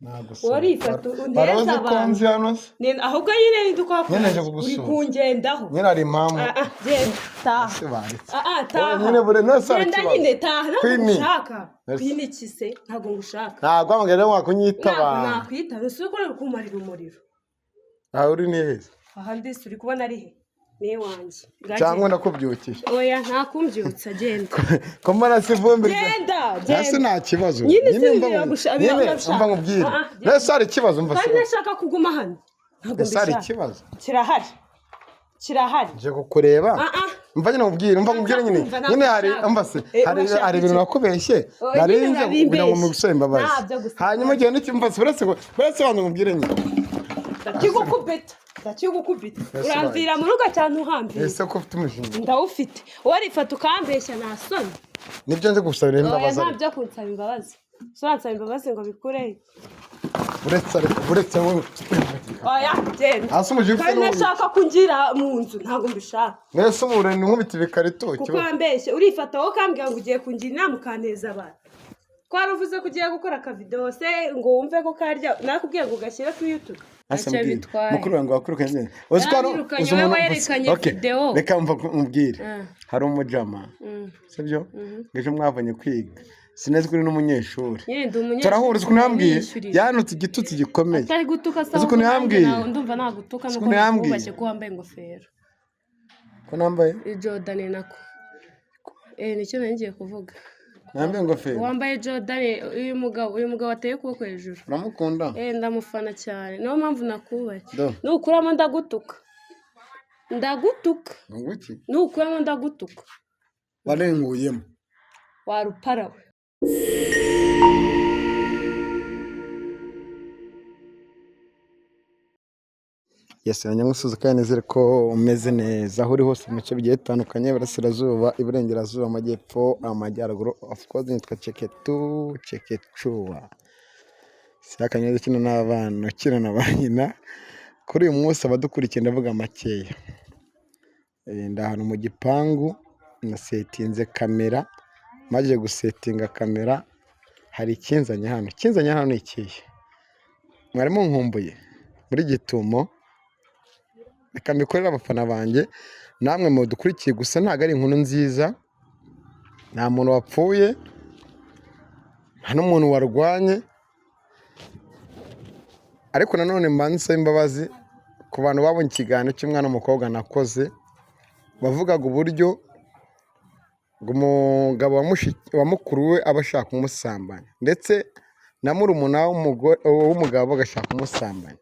Nagusura. Warifata Wari uneza uzi ko abantu. nzi hano se? Ahubwo nyine ntidukwakuye. Nyine nje Uri kugusura. kungendaho. Nyine hari impamvu. Ah, ah, genda taha. Se baretse. Ah, ah, taha. Oya, nyine buri wese hari Genda ikibazo. nyine taha, ntabwo Queen. ngushaka. Yes. Queen iki se? Ntabwo ngushaka. Ntabwo wamubwira rero wakunyitaba. Ntabwo nakwitaba, ese uko uri kumarira umuriro. Aha uri ni heza. Aha ndisi uri kubona ari he? Ni iwanjye. Cyangwa ndakubyukije. Oya, ntakumbyutsa, genda. Ko mbona se ivumbi Genda. Hasi Genda. nta kibazo. Nyine si mva nyine biragusha- mva nkubwire. Ah, ah, genda. Ese hari ikibazo mva Kandi se. ndashaka kuguma hano, ntabwo Ese hari mbishaka. ikibazo? Kirahari, kirahari. Nje kukureba. Ah, ah. Mva nyine nkubwire, mva nkubwire nyine. Kumva, ntabwo Nyine hari nshaka. mva se hari Urashaka hari ibintu iki? nakubeshye. Oh, Nari nyine nje urabimbeshye. kugira ngo mugusaba imbabazi. Ntabyo gusaba. Hanyuma ugende ukimva se uretse banza nkubwire nyine. Ndakigukubita, ndakigukubita. Ese Uramvira mu rugo cyane, uhambira. Ese ko ufite umujinya? Ndawufite. Warifata ukambeshya, nta soni? Nibyo nje gusabira Oya, imbabazi nta ariko. byo kunsaba imbabazi. So uransaba imbabazi ngo bikureyo? Uretse ariko uretse wowe. Oya, genda. Hasi umujinya ufite Kandi n'ububi. ndashaka kungira mu nzu, ntabwo mbishaka. Mwese ubu nkubita ibikarito Kuko ikibazo. wambeshye, urifata wowe ukambwira ngo ugiye kungira inama, ukanteza abantu. Ko wari uvuze ko ugiye gukora akavidewo se ngo wumve ko karya, nakubwiye ngo ugashyire kuri YouTube. Ase Ntacyo mbwira, bitwaye. Mukuru wanjye wakwirukanye nyine. Uzi ko Yaranyirukanye, uzi wowe umuntu werekanye Okay, video. Reka mva nkubwire. Ah. Hari umujama. Sibyo? Ngo ejo mwavanye kwiga. Sinzi ko uri n'umunyeshuri. Nyine ndi umunyeshuri. Turahura, uzi ukuntu yambwiye? Yishyurira. Yanutse igitutsi gikomeye. Atari gutuka se? Uzi Ahubwo ukuntu nanjye yambwiye? ndumva nagutuka Uzi nuko ukuntu yambwiye? nakubashye ko wambaye ingofero. Ko nambaye? Jordan nako. Eh, nicyo nari ngiye kuvuga. Nambaye ingofero. Wambaye Jordan, uyu mugabo ateye ukuboko hejuru. Uramukunda? Eh, ndamufana cyane. Niyo mpamvu nakubashye. Do. Nukuramo ndagutuka. Ndagutuka. Nguki? Nukuramo ndagutuka. Warenguyemo. Warupara we. Yes, nanjye ngusuhuza kandi nizere ko umeze neza aho uri hose mu bice bigiye bitandukanye, iburasirazuba, iburengerazuba, amajyepfo, amajyaruguru. Of course nitwa Ceketu Cekecuwa. Si akanyaza ukina n'abana, ukina na ba nyina. Kuri uyu munsi abadukurikiye ndavuga makeya. Ndi ahantu mu gipangu nasetinze kamera, maze gusetinga kamera hari ikinzanye hano. Ikinzanye hano ni ikihe? Mwari munkumbuye muri gitumo. Reka mbikorere abafana banjye namwe mudukurikiye, gusa ntabwo ari inkuru nziza. Nta muntu wapfuye, nta n'umuntu warwanye, ariko nanone mbanza nsaba imbabazi ku bantu babonye ikiganiro cy'umwana w'umukobwa nakoze, bavugaga uburyo ngo umugabo wa mukuru we aba ashaka kumusambanya, ndetse na murumuna w'umugabo agashaka kumusambanya.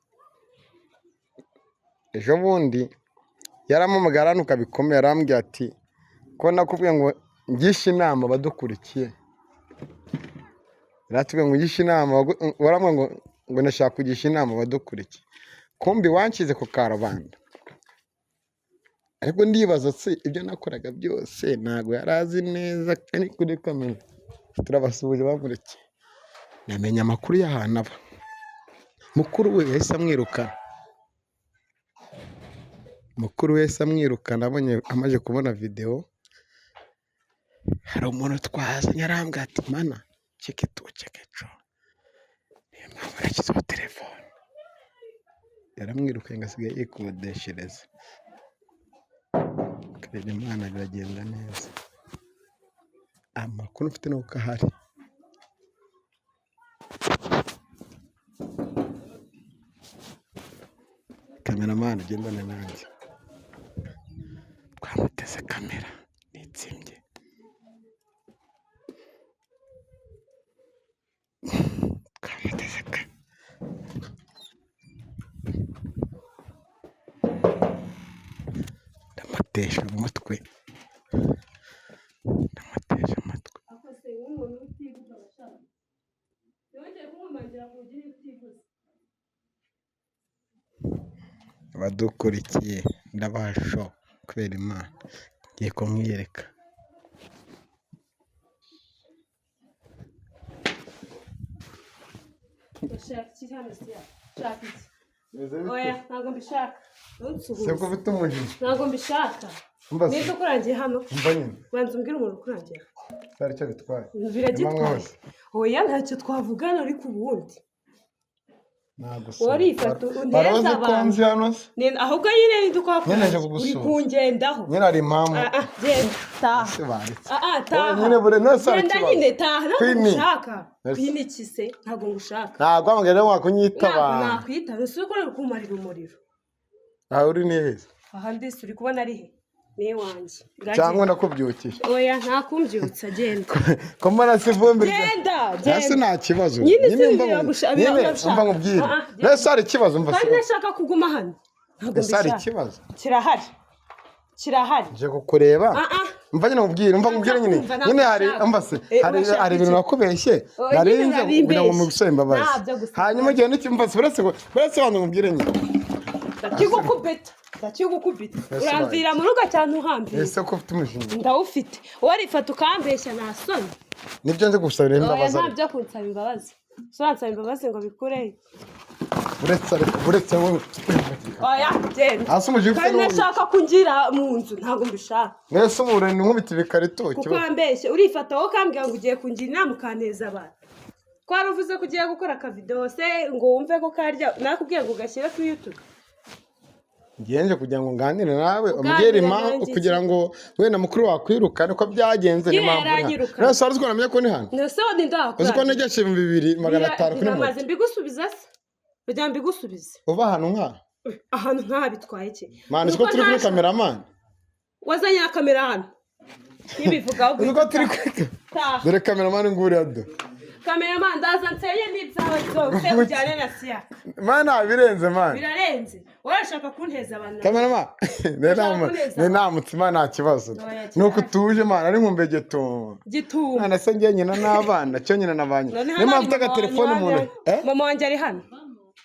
Ejo bundi yarampamagaye arantuka bikomeye, arambwira ati ko nakubwiye ngo ngishe inama abadukurikiye, yaratubwiye ngo ngishe inama warambwira ngo ndashaka kugisha inama abadukurikiye, kumbi wanshyize ku karubanda. Ariko ndibaza se ibyo nakoraga byose ntabwo yari azi neza? Ariko kuri kamera turabasuhuje bamurikiye, namenye amakuru y'ahantu aba. Mukuru we yahise amwirukana, mukuru we yahise amwirukana abonye amaze kubona videwo. Hari umuntu twazanye arambwira ati mana ceketu cekecu, niyo mpamvu nashyizeho telefone. Yaramwirukanye ngo asigaye yikodeshereza. Karera Imana biragenda neza. Amakuru mfite ni uko ahari. Kameramani ugendane nanjye, twamuteze kamera nitsimbye. Twamuteze kamera. Ndamutesha umutwe, ndamutesha amatwi. Akose nk'umuntu utivuga abashaka. Yongeye kunkomangira ngo ugire utivuze. Abadukurikiye ndabaha sho kubera Imana, ngiye kumwiyereka. Ndashaka iki hano se? Shaka iki? Oya, ntabwo mbishaka. Ntunsuhuze. Se ko ufite umujinya? Ntabwo mbishaka. Umva se. Ninde ukurangiye hano? Umva nyine. Banza umbwire umuntu ukurangiye. Cyari icyo bitwaye. Biragitwaye. Hose. Oya, ntacyo twavugana ariko ubundi. Nagusura. Wowe urifata Wari uneza uzi ko abantu. nzi hano se? Ahubwo nyine nidukora Nyine nje uri kugusura. kungendaho. Nyine hari impamvu. Ah, ah, genda taha. Se baretse. Ah, ah, taha. Nyine buri wese hari Genda ikibazo. nyine taha, ntabwo Queen. ngushaka. Yes. Queen iki se? Ntabwo ngushaka. Ntabwo wamubwira rero wakunyitaba. Ntabwo nakwitaba, ese uko uri kumarira umuriro. Aha uri ni heza. Aha ndetse uri kubona ari he? Ni iwanjye. Cyangwa ndakubyukije. Oya, ntakumbyutsa, genda. Ko mbona se ivumbi Genda, Hasi genda. nta kibazo. Nyine si mva nyine biragusha- mva nkubwire. Ah, ah, genda. Mbese hari ikibazo mva Kandi se. ndashaka kuguma hano. Ntabwo Mbese hari mbishaka. ikibazo. Kirahari. Kirahari. Nje kukureba. Ah, ah. Mva nyine nkubwire, mva nkubwire nyine. Kumva, ntabwo Nyine hari nshaka. mva se hari Urashaka hari ibintu iki? nakubeshye. Oh, Nari nyine nje urabimbeshye. kugira ngo mugusebe imbabazi. Ntabyo gusaba. Hanyuma igihe n'ikimva se buretse banza nkubwire nyine. Ndakigukubita. Ndakigukubita. Ese Uramvira mu rugo cyane uhambira. Ese ko ufite umujinya. Ndawufite. Warifata ukambeshya nta soni. Nibyo nje gusabira Oya, imbabazi. nta Ariko. byo kunsaba imbabazi. Uransaba imbabazi ngo bikureyo. Uretse ariko uretse wowe. Oya, genda. Hasi umujinya ufite Kandi n'ububi. ndashaka kungira mu nzu, ntabwo mbishaka. Mbese ubu urenda inkubita ibikarito Kuko ikibazo. wambeshye, urifata wowe ukambwira ngo ugiye kungira inama ukanteza abantu. Ko wari uvuze ko ugiye gukora akavidewo se ngo wumve ko karya, nakubwiye ngo ugashyire kuri YouTube. Ngiye nje kugira ngo nganire nawe Uganire umbwire impamvu nanjye iki? kugira ngo wenda mukuru wakwirukane uko byagenze Nyine n'impamvu uri hano. yaranyirukanye. None se wari uzi ko namenye ko ni hano? Nese ni ndakora. Uzi ko negeshe 2500 kuri moto? Biramaze mbigusubiza se? Kugira ngo mbigusubize. Uva ahantu nk'aha? Ahantu nk'aha bitwaye iki? Mani, uzi ko Nuko turi kuri ntaje- kameramani? Wazanye na kamera hano. Ntibivugaho Uzi ko turi kuri Taha. Dore kameramani nguriya do. Kameramani ndaza nsenye n'ibyawe byose ujyane na siyaka. Mani ntabirenze mani. Birarenze. Urashaka kunteza abantu. Kameramani ni namutse mani nta kibazo. Oya, Nuko utuje mani ari nkumbe gitumo. Gituma. Mwana se ngiye nyina n'abana cyo nyina na ba nyina. None Niyo hano mpamvu hari mfite mama agatelefone mu wanjye. ntoki. Eh? Mama wanjye ari hano.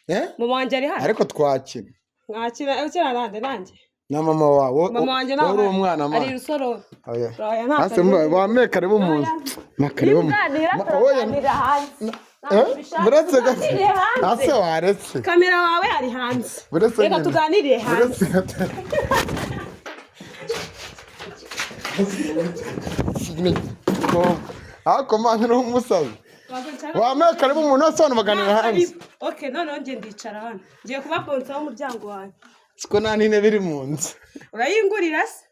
Eh? Mama wanjye ari hano. Ariko twakina. Mwakina ukina nande nanjye. Na mama wawe Mama wanjye wowe uri nawe umwana ari mani. rusororo. Oya. Oya, nta Hasi karibu. mba wameye karibu mu nzu. Ma karibu mu. Nimuganira Oya. turaganira hanze. Eh? Buretse gato. Tuganire hanze. Hasi waretse. Kamera wawe ari hanze. Buretse Reka nyine. tuganirire hanze. Buretse gato. Ariko mani uri umusazi. Wameye karibu umuntu wese abantu baganira hanze. Okay, noneho njye ndicara hano. Ngiye kuba bonsa w'umuryango wanjye. Siko nta n'intebe iri mu nzu. Urayingurira se?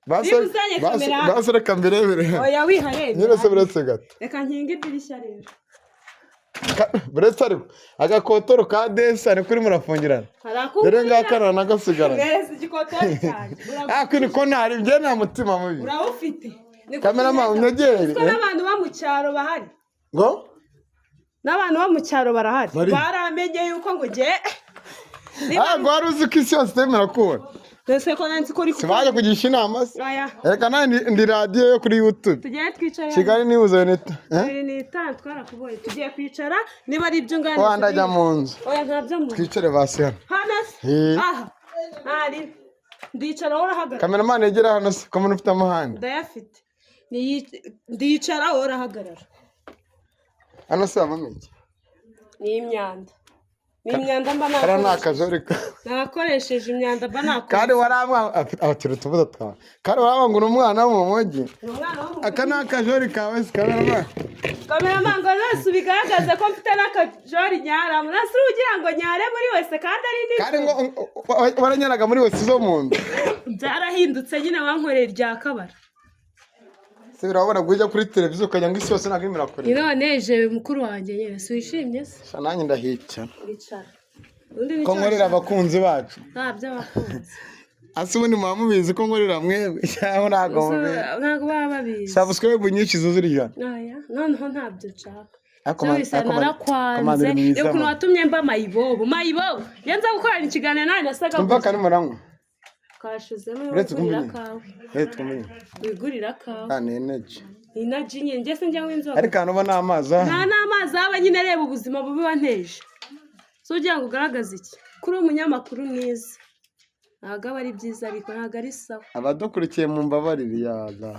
Basi Niba uzanye basi kamera. basi reka mbirebere. Oya wiharebye. Nyine se buretse gato. Reka nkinge idirishya rero. Buretse ariko agakotoro ka desa ni kuri murafungirana. Hari Dore akungurira. ngaka nagasigarana. Mbese igikotoro cyanjye. Ah, kwini ko ntari njye nta mutima mubi. Urawufite. Niko Kameramani tumeze. unyegere. Kuko n'abantu bo mu cyaro bahari. Ngo? N'abantu bo mu cyaro barahari. Bari. Baramenye yuko ngo nge. Ah, ngo wari uzi ko isi yose itemera kubona. Mbese ko nanzi ko uri Si baje kugisha inama se? Oya. Reka nawe ndi radiyo yo kuri YouTube. Tugende twicare hano. Kigali News Unit. Eh? 25 twarakubonye. Tugiye kwicara niba ari ibyo unganiriza. Wanda ajya mu nzu. Oya ntabyo mu nzu. Twicare basi hano. Hano se? Eh. Aha. Ntari. Ndicara wowe urahagarara. Kameramani yegera hano se ko mbona ufite amahane. Ndayafite. Ndicara wowe urahagarara. Hano se habamo iki? Ni imyanda. Ni imyanda mba Hariya ni nakoresheje. akajorika. Nakoresheje imyanda mba nakoresheje. Kandi waramwa abatira utubuto twawe. Kandi waramwa ngo uri umwana wo mu mujyi. Ni umwana wo mu Aka ni akajori kawe se kameramani. Kameramani ngo rwose ubigaragaze ko mfite n'akajori nyaramo. Nase ugira ngo nyare muri wese kandi ari Kandi nijoro. ngo waranyaraga muri wese zo mu nzu. Byarahindutse nyine bankoreye irya kabara. Se birabona guhita kuri televiziyo ukajya ngo isi yose ntabwo irimo irakureba. None jewe mukuru wanjye nyine si wishimye se? Sha nanjye ndahicara. Icara. Ubundi Ko nicyo nkorera washaka. abakunzi bacu. Nta by'abakunzi. Ase ubundi muba mubizi ko nkorera mwebwe cyangwa ntabwo mubizi. Ntabwo baba babizi. Subscribe nyinshi zuzura ijana. Oya, noneho ntabyo nshaka. Ariko Byo bisa narakwanze. Komanda uri mwiza, Reba ukuntu man. watumye mba mayibobo. Mayibobo. Iyo nza gukorana ikiganiro nawe nasaga Twumva gutya. kari muranywa. Kashizemo Uretse wigurira kumenya. akawe. Eh twumva. Wigurira akawe. Ah ni energy. Inaji nyine njye sinjya nywa inzoga. Ariko hano ubona amazi aha. Nta n'amazi aba nyine areba ubuzima bubi wanteje. Si ugira ngo ugaragaze iki? Kuri umunyamakuru mwiza. Ntabwo aba ari byiza ariko ntabwo ari sawa. Abadukurikiye mu mbabarire yaga.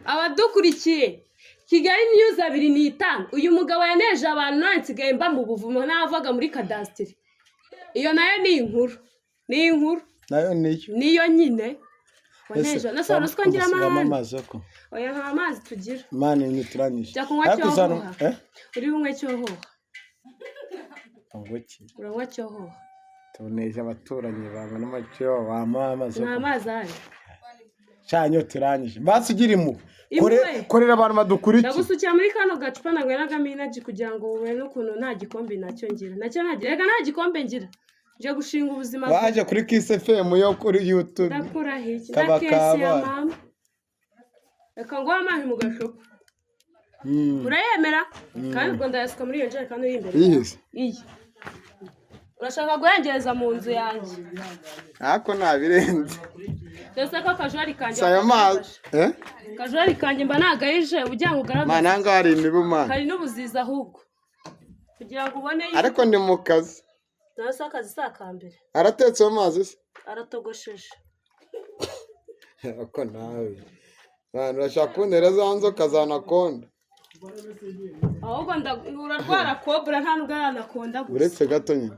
Abadukurikiye Kigali News 25 uyu mugabo yaneje abantu none nsigaye mba mu buvumo n'avaga muri kadasitiri. Iyo nayo ni inkuru. Ni inkuru. Nayo niyo. Niyo nyine. Waneje. Nase wari uzi ko ngira amahane. amazi yo kunywa. Oya nta mazi tugira. Mani nituranyije. Jya kunywa Ariko uzana cyohoha. eh? Uri bunywe cyohoha. Ngo iki? Uranywa cyohoha. Tuneje abaturanyi bawe n'amacyo wampa amazi yo Nta kunywa. mazi ahari. Sha, nyota iranyishe. Basi ugira impuhwe. Impuhwe? Korera abantu badukurikiye. Ndagusukira muri kano gacupa nanyweragamo inaji kugira ngo ubone n'ukuntu nta gikombe nacyo ngira, nacyo nta, reka, nta gikombe ngira, nje gushinga ubuzima. Baje kuri Kiss FM yo kuri YouTube. Ndakuraho iki? Kaba Na kesi ya kabaye. mama. Reka nguhe amazi mu gacupa. Urayemera? Kandi ubwo ndayasuka muri iyo njerekani iri imbere. Iyihe se? Iyi urashaka guhengereza mu nzu yanjye. Ariko ntabirenze. Ndetse ko akajari kanjye Si ayo mazi, eh? Akajari kanjye mba nagayije ugira ngo ugaragaze. Mana, aha ngaha hari imibu, mana. Hari n'ubuzizi ahubwo kugira ngo ubone yuko Ariko ndi mu kazi. Nawe se akazi si akambere? Aratetse ayo mazi se? Aratogosheje. Ariko nawe, abantu urashaka kuntera za nzoka za anaconda. Ahubwo urarwara kobura, nta nubwo ari anaconda gusa. Uretse gato nyine.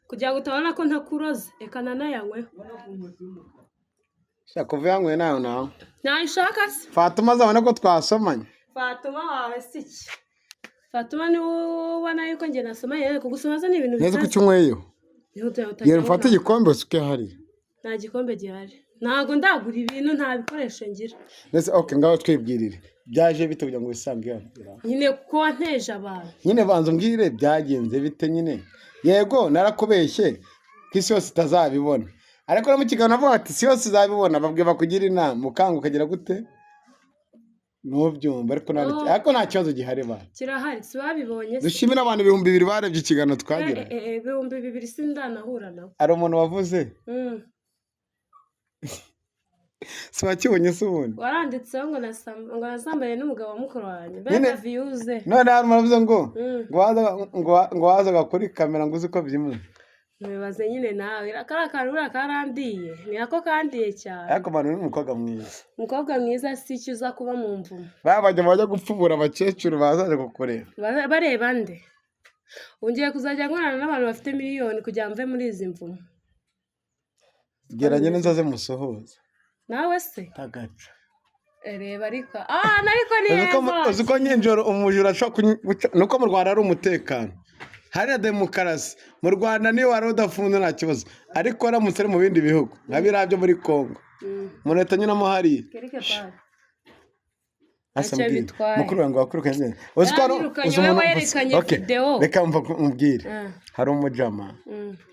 Kugira ngo utabona ko ntakuroze, reka nanayanyweho. Shaka kuva yanyweye nawe nawe. Ntayishaka se? Fatuma azabona ko twasomanye. Fatuma wawe si iki? Fatuma niwe ubona yuko njye nasomanye, ariko gusoma se ni ibintu Neza ko bitazi. icyo unyweyeho. Ihute, Yera utagira mfate ngo igikombe usuke hariya. Nta gikombe gihari, ntabwo ndagura ibintu, nta bikoresho ngira. Ndetse okay, ngaho twibwirire, byaje bite kugira ngo wisange hano? Nyine kuko wanteje abantu. Nyine banza umbwire byagenze bite nyine. Yego, narakubeshye ko isi yose itazabibona, ariko no mu kiganiro navuga ati isi yose izabibona, babwiye bakugira inama ukanga ukagira gute, ntubyumva, ariko Oh. ariko nta kibazo gihari ba. Kirahari, si babibonye se? Dushimire abantu 2000 barebye ikiganiro twagiranye. 2000 sindanahura nabo. Hari umuntu wavuze. Si wakibonye se ubundi? Waranditseho ngo nasambanye n'umugabo wa mukuru wanjye, Nyine- mbega views. None hari umuntu wavuze ngo ngo wazaga kuri kamera ngo uzi ko byimuze. Ntibibaze nyine nawe, kariya kantu buriya karandiye, ni nako kandiye cyane. Ariko abantu ni umukobwa mwiza. Umukobwa mwiza si icyo uza kuba mu mvumo. Babajya bajya gupfubura abakecuru bazaje kukureba. Bareba nde? Ubu ngiye kuzajya nkorana n'abantu bafite miliyoni kugira ngo mve muri izi mvumo. Gera nyine nzaze musuhuze. Nawe se? Tagaca. Reba, ariko ah, ariko ni heza. Uzi ko nijoro umujura ashobora guca? Nuko mu Rwanda hari umutekano, hari na demokarasi. Mu Rwanda niyo wari udafunze nta kibazo, ariko aramutse ari mu bindi bihugu nka biriya byo muri Congo, umuntu ahita anyuramo hariya. Quelque part. Asa Ntacyo mbwira. bitwaye. Mukuru wanjye wakwirukanye neza. Uzi ko Yaranyirukanye, uzi wowe umuntu werekanye Okay, video. reka mva mubwire. Hari umujama,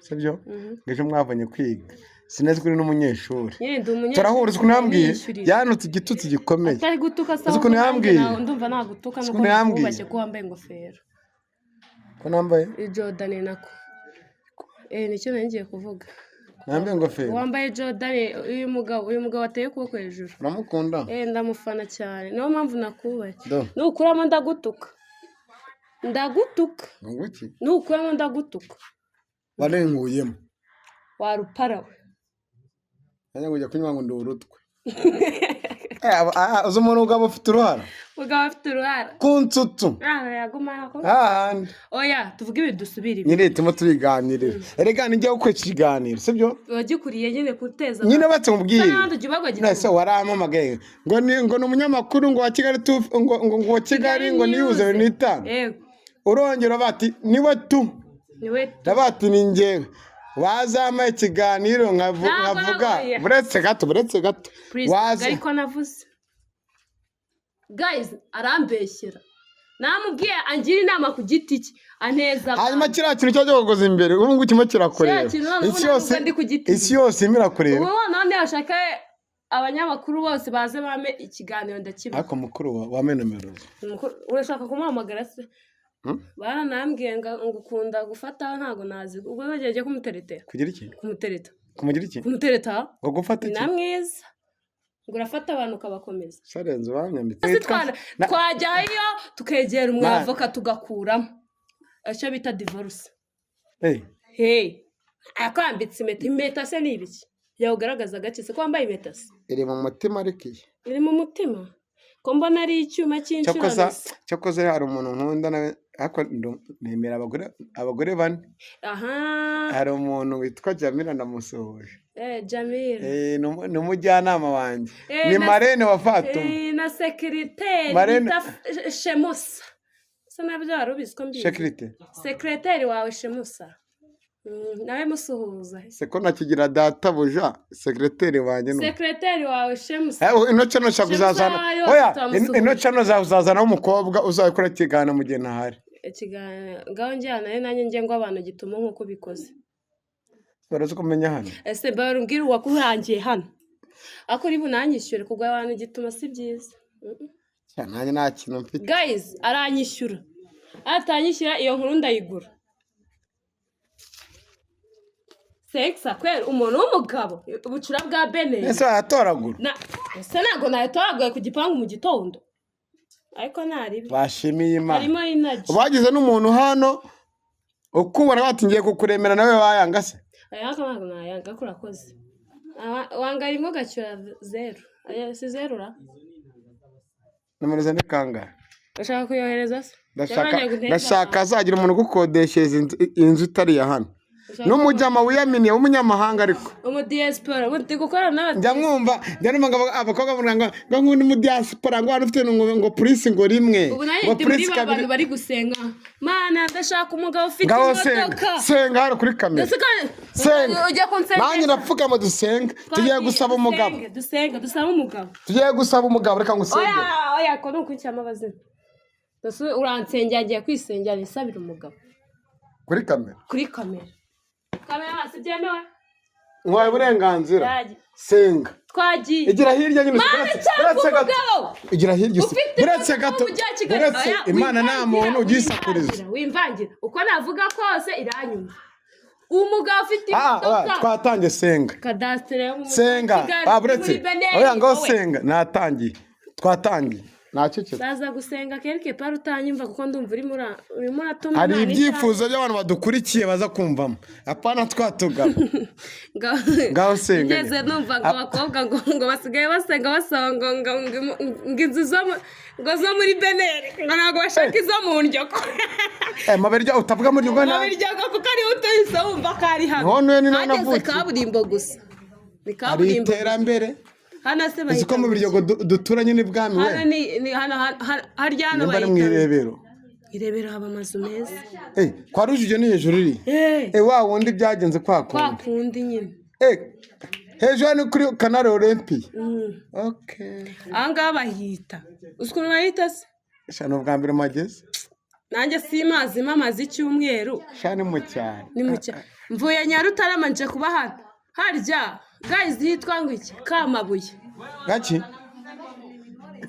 sibyo? Ngo ejo mwavanye kwiga, sinzi ko uri n'umunyeshuri. Nyine ndi umunyeshuri. Turahura, uzi ukuntu yambwiye? Yishyurira. Yanutse igitutsi gikomeye. Atari gutuka se? Uzi Ahubwo ukuntu nanjye yambwiye? Ndumva nagutuka Uzi nuko ukuntu yambwiye? nakubashye ko wambaye ingofero. Ko nambaye? Jordan nako, nicyo nari ngiye kuvuga. Nambaye ingofero? Wambaye Jordan. Uyu mugabo ateye ukuboko hejuru. Uramukunda? Ndamufana cyane, niyo mpamvu nakubaye. Do. Nukuramo ndagutuka, ndagutuka. Ngo iki? Nukuramo ndagutuka. Warenkuyemo. Warupara we. Nanjye ngo ujya kunywa ngo ndi urutwe. Uzi umuntu ugaba ufite uruhara? Mugabo afite uruhara. Ku nsutsu. Ah, yagumana ko. Hahandi. Oya, tuvuge ibi, dusubire ibi. Nyine turimo tubiganirira, erega nijya gukora iki kiganiro, sibyo? Wagikuriye nyine guteza. Nyine batse mubwire. N'abandi ujya ubagwa. Nese warampamagaye ngo ni umunyamakuru ngo wa Kigali tu ngo wa Kigali ngo niyuze 25. Yego. Urongera bati niwe tu. Niwe. Ndabati ni njyewe wazampaye ikiganiro Ntabwo nkavuga. nahuye. Buretse gato, buretse gato. Please, waza ariko navuze, guys, arambeshyera. Namubwiye angira inama ku giti cye, anteza Hanyuma kiriya kintu cyo kugoza imbere ubu ngubu kirimo kirakureba. Kiriya kintu noneho Isi ntabwo yose ndi ku giti. Isi yose irimo irakureba. Ubu none bashaka abanyamakuru bose baze bame ikiganiro, ndakibaha. Ariko mukuru wa wame nomero ze. Urashaka kumuhamagara se? Hmm? Baranambwiye ngo ukunda gufataho, ntabwo nazi ubwo bagiye kumuteretera. Kugira iki? Kumutereta. Kumugira iki? Kumutereta. Ngo gufata Ni iki? na mwiza, ngo urafata abantu ukabakomeza. Sarenze banyambitse. Ese twajyayo tukegera umwavoka tugakuramo icyo bita divorce. Hey, Hey, akwambitse impeta. Impeta se ni ibiki yawugaragaza gake se ko wambaye impeta se? Iri mu mutima ariko iyi. Iri mu mutima, ko mbona ari icyuma Cyakoza cy'inshurano se? Cyakoze hari umuntu nkunda nawe, ariko nemera abagore bane. Aha. Hari umuntu witwa Jamila, ndamusuhuje. Jamila. Ni umujyanama wanjye. Eh, Ni marene wa Fatuma. Na sekiriteri Marene- bita Shemusa. Se nabyo wari ubizi ko mbizi? Sekirite. Sekireteri wawe Shemusa. Nawe musuhuza. Seko nakigira databuja, sekireteri wanjye ni Sekireteri wawe Shemusa. Eh, ino channel nshaka Shemusa kuzazana wawe yose oya turamusuhuza. Ino channel uzazanaho umukobwa uzakora ikiganiro mu gihe ntahari. Ikiganiro ngaho njyana nayo, nanjye njye ngo abantu gituma nk'uko ubikoze. Barazi ko umenya hano. Ese mbabara umbwire uwakurangiye hano, ariko uri bunanyishyure. Kugwa abantu gituma si byiza. Cya, nanjye nta kintu mfite. Guys, aranyishyura, atanyishyura iyo nkuru ndayigura. Sekisa kwera umuntu w'umugabo ubucura bwa beneri. Ese wayatoragura? Na ese ntabwo nayatoraguye ku gipangu mu gitondo, ariko ntaribi. Bashimiye Imana. Harimo inaji. Bagize n'umuntu hano ukubona bati ngiye kukuremera, nawe wayanga se? Aya ntabwo nayanga ko urakoze. Wanga rimwe ugacyura zeru. Aya si zeru ra? Nomero ze ni kangahe? Urashaka kuyohereza se? Ndashaka. Yabanje guteza Ndashaka abantu. azagira umuntu ugukodeshereza inzu itari iya hano. Ushaka N'umujyama wiyaminiye w'umunyamahanga ariko. Umudiyasipora ndi gukorana n'aba. Njya mwumva, njya numva ngo abakobwa bavuga ngo nkunda umudiyasipora, ngo hano ufite ngo purisi ngo rimwe, Ubu nanjye ngo ndi muri purisi ba kabiri. bantu bari gusenga: Mana, ndashaka umugabo ufite Ngaho senga. imodoka. Senga hano kuri kamera. Ndetse kandi Senga. ujya kunsengesha. Nanjye ndapfukama dusenga, tugiye gusaba umugabo. Dusenge, dusenge, dusaba umugabo. Tugiye gusaba umugabo, reka ngusenge. Oya, oya, ko ni ukuncyamo abazina. Mbese uransengera, ngiye kwisengera nisabira umugabo. Kuri kamera. Kuri kamera, kamera si byemewe. Nkwaye uburenganzira. Twagiye. Senga. Twagiye. Igira hirya nyine. Mana, nshaka Uretse gato. umugabo Igira hirya ufite uretse imodoka gato. mu mujyi wa Kigali. Uretse Oya, Imana nta wimvangira, muntu ugisakuriza. Wimvangira, wimvangira, uko navuga kose iranyumva. Umugabo ufite Ah, ah, imodoka. Twatangiye, senga. Kadasitere yo mu mujyi wa Senga. Kigali, Ah, buretse muri Beneri, oya, ngaho wowe. senga, natangiye, twatangiye, ntacecetse. Ndaza gusenga quelque part utanyumva, kuko ndumva urimo uratuma Hari Imana ibyifuzo by'abantu badukurikiye baza kumvamo, apana twatugana. Ngaho senga. Ngeze numva ngo abakobwa ngo basigaye basenga basaba ngo inzu ngo zo muri beneri, ngo ntabwo bashaka izo mu Ndyogo. Eh, Mabirya utavuga muri Mu Rwanda. Biryogo, kuko ariho utahise wumva ko ari hano. Niho ntuye, ni naho Hageze navukiye. kaburimbo gusa, ni Hari kaburimbo. iterambere. Hano se Uzi ko mu bahita Biryogo duturanye n'ibwami we? Hano ni hano harya hano Nimba ari mu bahita Irebero. Irebero haba amazu meza. Eh, kwa Rujugiro ni hejuru iri. Eh. Eh, wa wundi byagenze kwa Kwa kundi. kundi nyine. Eh, hejuru hano kuri Canal Olympique. Okay. Aha ngaha bahita, uzi ukuntu bahita se? Shana, ubwa mbere mpageze. Nanjye simazi, mamaze icyumweru. Shana, ni mu cyaro. Ni mu cyaro, mvuye Nyarutarama nje kuba hano. Harya guys hitwa ngo iki? Kamabuye. Gaki?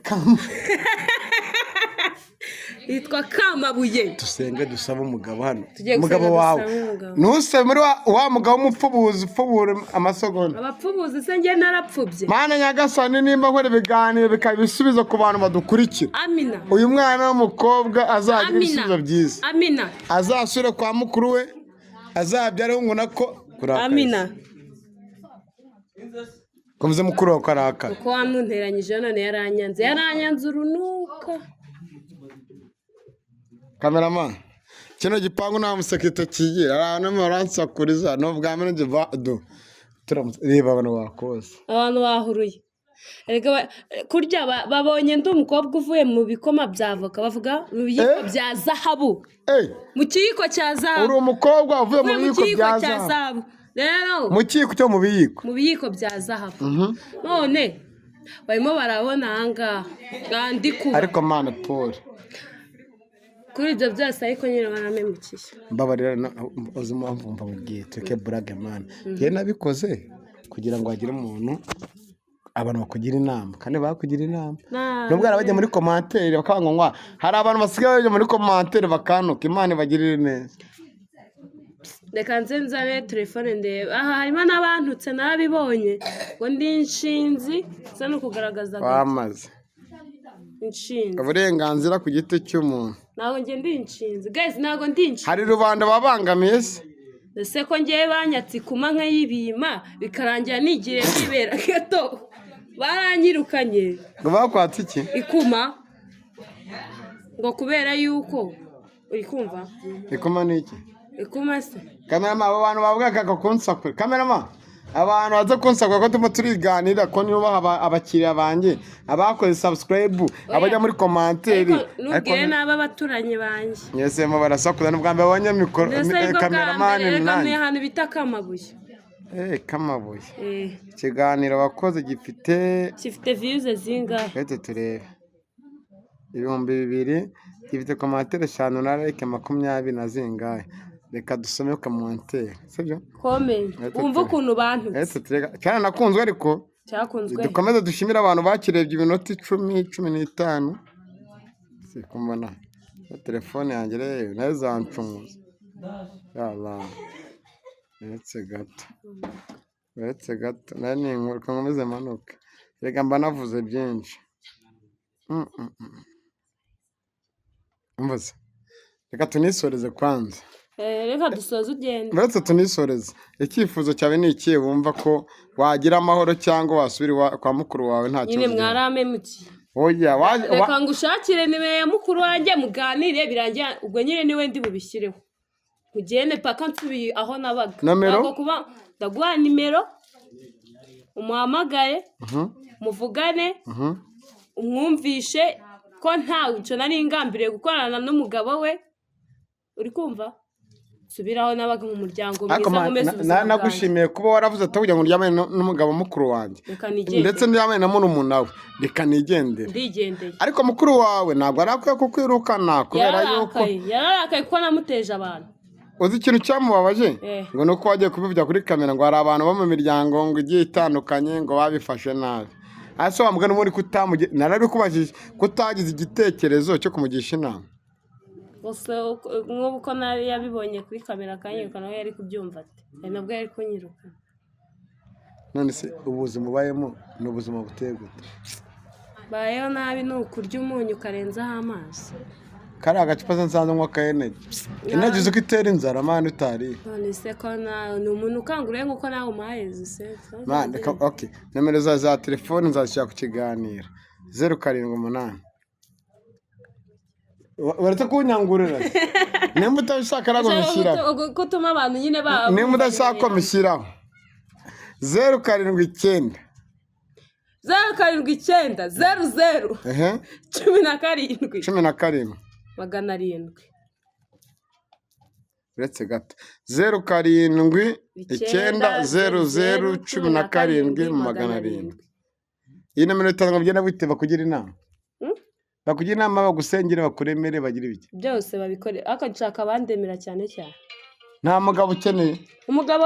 Kam. Hitwa Kamabuye. Dusenge dusaba umugabo hano. Tugiye Umugabo gusenga wawe. dusaba umugabo. Ntusabe muri wa mugabo w'umupfubuzi upfubura amasegonda. Abapfubuzi se njye narapfubye? Mana nyagasani, nimba nkora ibiganiro bikaba ibisubizo ku bantu badukurikira. Amina. Uyu mwana w'umukobwa azagira Amina. ibisubizo byiza. Amina. Azasubire kwa mukuru we, azabyareho ngo nako kurakara. Amina. Komeze mukuru wawe ko arakara. Uko wamunteranyije none yaranyanze, yaranyanze urunuka. Cameraman, kino gipangu nta musekirite kigira, hari abantu baransakuriza, ni ubwa mbere njye du turamutse reba abantu bakoze. Abantu bahuruye. Erega kurya babonye ndi umukobwa uvuye mu bikoma bya avoka, bavuga mu biyiko Eh? bya zahabu. Eh, Mu kiyiko cya uri zahabu. umukobwa uvuye mu Uvuye mu biyiko kiyiko bya cya zahabu. zahabu rero. Mu kiyiko cyo mu biyiko. Mu biyiko bya zahabu. None barimo barabona ahangaha ndi kuba. Ariko mana, Paul. Kuri ibyo byose ariko nyine baramemukiye. Mbabarira, uzi impamvu mva mubwiye tureke burage mana? Njyewe nabikoze kugira ngo hagire umuntu, abantu bakugira inama, kandi bakugira inama. Nubwo hari abajya muri commentaire bakanga ngo hari abantu basigaye bajya muri commentaire bakantuka, Imana ibagirire neza. Reka nze nzane telefone ndebe aha, harimo n'abantutse, narabibonye ngo ndi inshinzi nsa no kugaragaza gato. Wamaze Inshinzi. uburenganzira ku giti cy'umuntu. Ntabwo njye ndi inshinzi guys, ntabwo ndi inshinzi. Hari rubanda babangamiye se? Ese ko ngewe banyatse ikuma nkayibima, bikarangira nigiriye kwibera gato, baranyirukanye. Ngo bakwatse iki? Ikuma, ngo kubera yuko uri kumva. Ikuma ni iki? Ikuma se? Cameraman, abo bantu bavuga kaka kunsakura, cameraman, Abantu baza kunsabwa ko turimo turiganira, ko niba abakiriya banjye, abakoze subscribe, abajya muri commentaire. Ariko nubwire n'aba abaturanyi banjye. Mwese mo barasakuza, ni ubwa mbere babonye micro. Mbese aribwo bwa Cameraman. mbere reka ni Nanjye ahantu bita Kamabuye. Kamabuye. Eh. Ikiganiro wakoze gifite Gifite views zingahe? Reka turebe. 2000. Gifite commentaire 5 na like 20 na zingahe. Reka dusome commentaire, sibyo? Comment. Reka Wumva ukuntu bantutse. Reka turebe. Cyaranakunzwe ariko. Cyakunzwe. Dukomeze dushimire abantu bakirebye iminota 10, 15. Si kumbona na telefone yanjye rero nayo zancumuza. Yala, uretse gato, uretse gato, nayo ni inkuru. Reka nkomeze manuke, reka mba navuze byinshi. Umva se, reka tunisoreze kwanza. Eh, reka dusoze ugende. Uretse tunisoreze, icyifuzo cyawe ni ikihe? Wumva ko wagira amahoro cyangwa wasubira kwa mukuru wawe nta Nyine kibazo ugira? mwaramemukiye. Oya, Reka ngushakire nimero ya mukuru wanjye muganire, birangiye ubwo nyine niwe ndi bubishyireho, ugende paka nsubiye aho nabaga. Nomero? Ntabwo kuba ndaguha nimero, umuhamagare, muvugane, umwumvishe ko nta nari ngambiriye gukorana n'umugabo we. Uri kumva? Subiraho nabaga mu muryango Ariko mwiza, nkomeze ubuzima bwanjye. nagushimiye kuba waravuze ati kugira ngo uryamane n'umugabo mukuru wanjye Reka nigendere. ndetse ndyamane na murumuna we, reka nigendere. Ndigendeye. Ariko mukuru wawe ntabwo arakwiye kukwirukana kubera yuko Yararakaye, yararakaye kuko namuteje abantu. Uzi ikintu cyamubabaje? Eh. Ngo ni uko wagiye kubivugira kuri kamera, ngo hari abantu bo mu miryango ngo igiye itandukanye ngo babifashe nabi. Ese wa mugani ubundi kutamugira, narabikubajije, kutagize igitekerezo cyo kumugisha inama? Gusa nk'ubu ko nabi yabibonye kuri kamera akanyirukana, we yari kubyumva ate? Ari nabwo yari kunyirukana. None se ubuzima ubayemo ni ubuzima buteye gute? Bayeho nabi, ni ukurya umunyu ukarenzaho amazi. Kariya agacupa se nsanzwe nywa ka energy, energy uzi ko itera inzara, man, utariye? None se ko ni umuntu ukanguriye nk'uko nawe umuhaye zise? Man, reka, okay, nomero zawe za telefone nzazishyira ku kiganiro. 078. Waretse kunyangurira se? Nimba utabishaka ntabwo mbishyiraho. Gutuma abantu nyine ba Nimba udashaka ko mbishyiraho, 079. 079 00 17. 17. 700. Uretse gato, 079 00 17 700. Iyi nomero itanga bigenda bite? Bakugira inama? Hmm? Bakugira inama, bagusengere, bakuremere, bagira ibiki? Byose babikore, ariko nshaka abandemera cyane cyane. Nta mugabo ukeneye? Umugabo,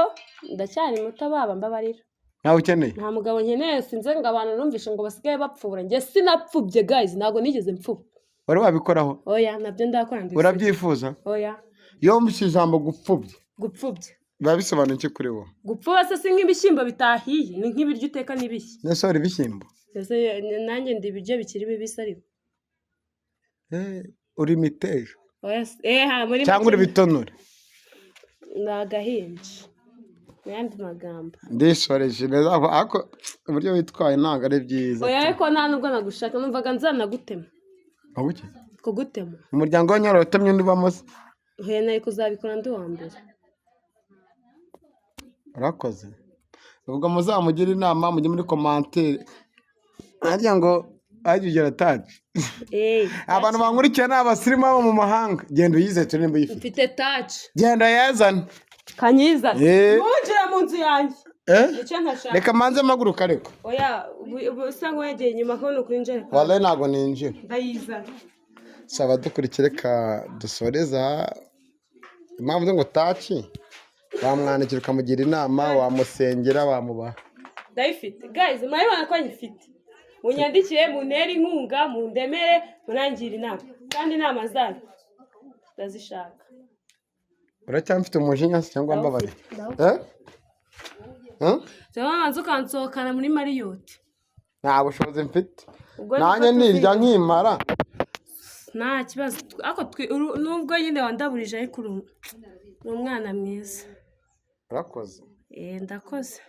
ndacyari muto, baba mbabarira. Ntawe ukeneye? Nta mugabo nkeneye. Sinze ngo abantu numvishe ngo basigaye bapfubura, njye sinapfubye guys, ntabwo nigeze mpfuba. Wari wabikoraho? Oya, nabyo ndakora mbese. Urabyifuza? Oya. Iyo wumvise ijambo gupfubya, Gupfubya. biba bisobanuye iki kuri wowe? Gupfuba se si nk'ibishyimbo bitahiye? Ni nk'ibiryo uteka n'ibishya. Nese wari ibishyimbo? Ese nanjye ndi ibiryo bikiri bibisi ariko? Eh, uri imiteja? Oya se, eh, ha, muri Cyangwa uri make ibitonore? Ni agahinja mu yandi magambo. Ndisoreje neza, ariko uburyo witwaye ntabwo ari byiza. Oya, ariko nta nubwo nagushaka, numvaga nzanagutema. Aho iki? Kugutema. Umuryango w'anyara watemye undi ubamo se? Oya, nari kuzabikora ndi uwa mbere. Urakoze. Ubwo muzamugire inama, mujye muri commentaire, harya ngo ajya ugira touch. Eh. Abantu bankurikiye ni abasirimu bo mu mahanga. Genda uyize turi nimba uyifite. Mfite touch. Genda yazane. Kanyizana. Eh. Ntunjire mu nzu yanjye. Eh? Nicyo ntashaka. Reka manze mpaguruka ariko. Oya, ubu usa nk'uwegeye inyuma ko ni ukwinjira. Wallahi ntabwo ninjira. Ndayizana. Saba dukurikire, reka dusoreze aha. Impamvu zo ngo touch, wamwandikira ukamugira inama, wamusengera, wamubaha. Ndayifite guys, murabibona ko nyifite. Munyandikire, muntere inkunga, mundemere, munangire inama, kandi inama zanyu ndazishaka. Uracyamfite umujinya se cyangwa mbabare? Eh? Eh? Cyangwa wanza ukansohokana muri Marriott. Nta bushobozi mfite. Ubwo Nanjye niko nirya nkimara. Nta kibazo, ariko nubwo nyine wandaburije, ariko uri umwana mwiza. Urakoze. Eh, ndakoze.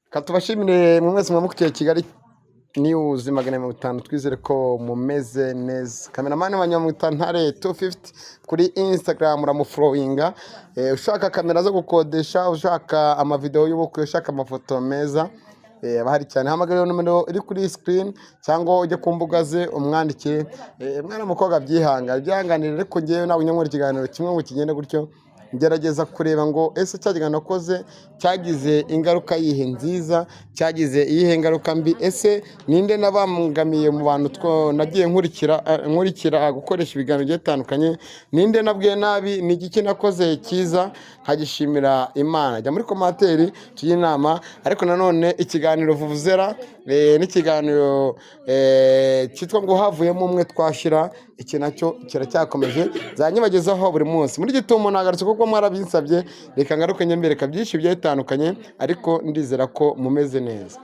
Reka tubashimire mwe mwese mwamukurikiye Kigali. News 250, twizere ko mumeze neza. Cameraman wa Nyamwita 250 kuri Instagram uramufollowinga. Ushaka kamera zo gukodesha, ushaka amavideo y'ubukwe, ushaka amafoto meza, aba ahari cyane. Hamagara iyo nomero iri kuri screen cyangwa ujye ku mbuga ze umwandikire. Mwana w'umukobwa, byihangane, byihanganire, ariko ngewe nawe unyamura ikiganiro kimwe ngo kigende gutyo, ngerageza kureba ngo ese cya kiganiro nakoze cyagize ingaruka yihe nziza, cyagize iyihe ngaruka mbi? Ese ninde nabangamiye mu bantu nagiye nkurikira gukoresha ibiganiro bigiye bitandukanye? Ninde nabwiye nabi? Ni igiki nakoze cyiza nkagishimira Imana? Jya muri commentaire tujye inama. Ariko nanone ikiganiro vuvuzera n'ikiganiro cyitwa ngo havuyemo umwe twashyira, iki nacyo kiracyakomeje, nzanyibagezaho buri munsi. Muri gitumo nagarutse kuko mwarabinsabye. Reka ngaruke nyembereka byinshi bigiye bitandukanye, ariko ndizera ko mumeze neza.